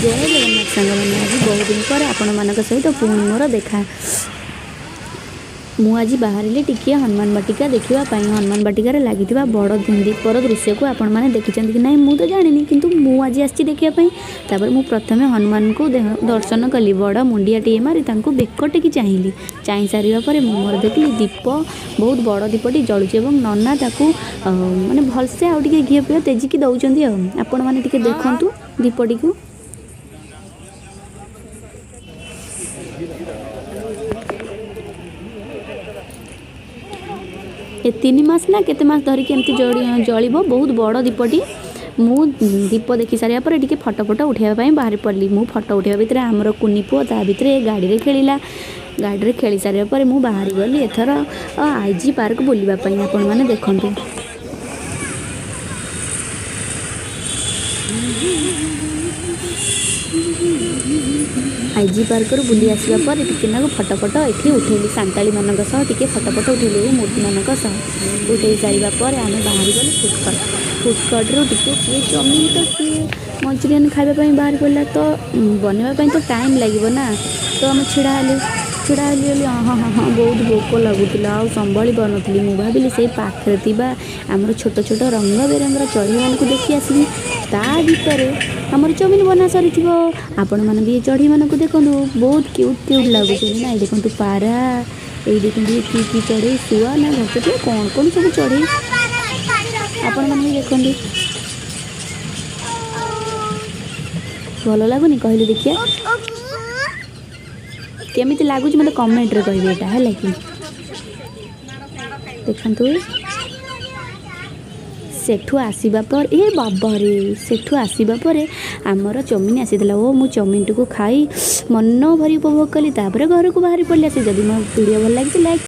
ଜୟ ଜଗନ୍ନାଥ ସାଙ୍ଗମାନେ, ଆଜି ବହୁତ ଦିନ ପରେ ଆପଣମାନଙ୍କ ସହିତ ପୁଣି ମୋର ଦେଖା। ମୁଁ ଆଜି ବାହାରିଲି ଟିକିଏ ହନୁମାନ ବାଟିକା ଦେଖିବା ପାଇଁ। ହନୁମାନ ବାଟିକାରେ ଲାଗିଥିବା ବଡ଼ ଦୀପର ଦୃଶ୍ୟକୁ ଆପଣମାନେ ଦେଖିଛନ୍ତି କି ନାହିଁ ମୁଁ ତ ଜାଣିନି, କିନ୍ତୁ ମୁଁ ଆଜି ଆସିଛି ଦେଖିବା ପାଇଁ। ତାପରେ ମୁଁ ପ୍ରଥମେ ହନୁମାନଙ୍କୁ ଦର୍ଶନ କଲି, ବଡ଼ ମୁଣ୍ଡିଆଟିଏ ମାରି ତାଙ୍କୁ ବେକ ଟେକି ଚାହିଁଲି। ଚାହିଁ ସାରିବା ପରେ ମୁଁ ମୋର ଦେଖିଲି ଦୀପ, ବହୁତ ବଡ଼ ଦୀପଟି ଜଳୁଛି ଏବଂ ନନା ତାକୁ ମାନେ ଭଲସେ ଆଉ ଟିକେ ଘିଅ ଫିଅ ତେଜିକି ଦେଉଛନ୍ତି। ଆଉ ଆପଣମାନେ ଟିକେ ଦେଖନ୍ତୁ ଦୀପଟିକୁ। ଏ 3 ମାସ ନା କେତେ ମାସ ଧରିକି ଏମିତି ଜଳିବ, ବହୁତ ବଡ଼ ଦୀପଟି। ମୁଁ ଦୀପ ଦେଖି ସାରିବା ପରେ ଟିକେ ଫଟୋ ଫଟୋ ଉଠାଇବା ପାଇଁ ବାହାରି ପଡ଼ିଲି। ମୁଁ ଫଟୋ ଉଠାଇବା ଭିତରେ ଆମର କୁନି ପୁଅ ତା ଭିତରେ ଗାଡ଼ିରେ ଖେଳିଲା। ଗାଡ଼ିରେ ଖେଳି ସାରିବା ପରେ ମୁଁ ବାହାରି ଗଲି ଏଥର I G park ବୁଲିବା ପାଇଁ। ଆପଣମାନେ ଦେଖନ୍ତୁ। I G ପାର୍କରୁ ବୁଲି ଆସିବା ପରେ ଟିକେ ନାକୁ ଫଟୋ ଫଟୋ ଏଠି ଉଠେଇଲି। ସାନ୍ତାଳୀମାନଙ୍କ ସହ ଟିକେ ଫଟୋ ଫଟୋ ଉଠେଇଲି, ମୂର୍ତ୍ତିମାନଙ୍କ ସହ ଉଠେଇ ସାରିବା ପରେ ଆମେ ବାହାରି ଗଲୁ ଫୁଡ଼୍ କୋର୍ଟ। ଫୁଡ଼୍ କୋର୍ଟରୁ ଟିକେ କିଏ ଚାଉମିନ୍ ତ କିଏ ମଞ୍ଚୁରିଆନ୍ ଖାଇବା ପାଇଁ ବାହାରି ପଡ଼ିଲା। ତ ବନେଇବା ପାଇଁ ତ ଟାଇମ୍ ଲାଗିବ ନା, ତ ଆମେ ଛିଡ଼ା ହେଲୁ। ଛିଡ଼ା ହେଲି ବୋଲି ହଁ ହଁ ହଁ ବହୁତ ଭୋକ ଲାଗୁଥିଲା ଆଉ ସମ୍ଭାଳି ପାରୁନଥିଲି। ମୁଁ ଭାବିଲି ସେଇ ପାଖରେ ଥିବା ଆମର ଛୋଟ ଛୋଟ ରଙ୍ଗ ବେରଙ୍ଗର ଚଢ଼େଇମାନଙ୍କୁ ଦେଖି ଆସିବି, ତା ଭିତରେ ଆମର ଚାଉମିନ୍ ବନା ସରିଥିବ। ଆପଣମାନେ ବି ଏ ଚଢ଼େଇମାନଙ୍କୁ ଦେଖନ୍ତୁ, ବହୁତ କ୍ୟୁଟ୍ କ୍ୟୁଟ୍ ଲାଗୁଛନ୍ତି ନା? ଏଇ ଦେଖନ୍ତୁ ପାରା, ଏଇ ଦେଖନ୍ତୁ କି କି ଚଢ଼େଇ, ଶୁଆ ନା ଘରଚଟିଆ, କ'ଣ କ'ଣ ସବୁ ଚଢ଼େଇ। ଆପଣମାନେ ବି ଦେଖନ୍ତୁ, ଭଲ ଲାଗୁନି କହିଲେ ଦେଖିବା? କେମିତି ଲାଗୁଛି ମୋତେ କମେଣ୍ଟରେ କହିବେ ଏଇଟା, ହେଲା କି? ଦେଖନ୍ତୁ, ସେଠୁ ଆସିବା ପରେ, ଏ ବାବାରେ, ସେଠୁ ଆସିବା ପରେ ଆମର ଚାଉମିନ୍ ଆସିଥିଲା ଓ ମୁଁ ଚାଉମିନ୍ଟିକୁ ଖାଇ ମନ ଭରି ଉପଭୋଗ କଲି। ତାପରେ ଘରକୁ ବାହାରି ପଡ଼ିଲି ଆସି। ଯଦି ମୋ ଭିଡ଼ିଓ ଭଲ ଲାଗିଛି, ଲାଇକ୍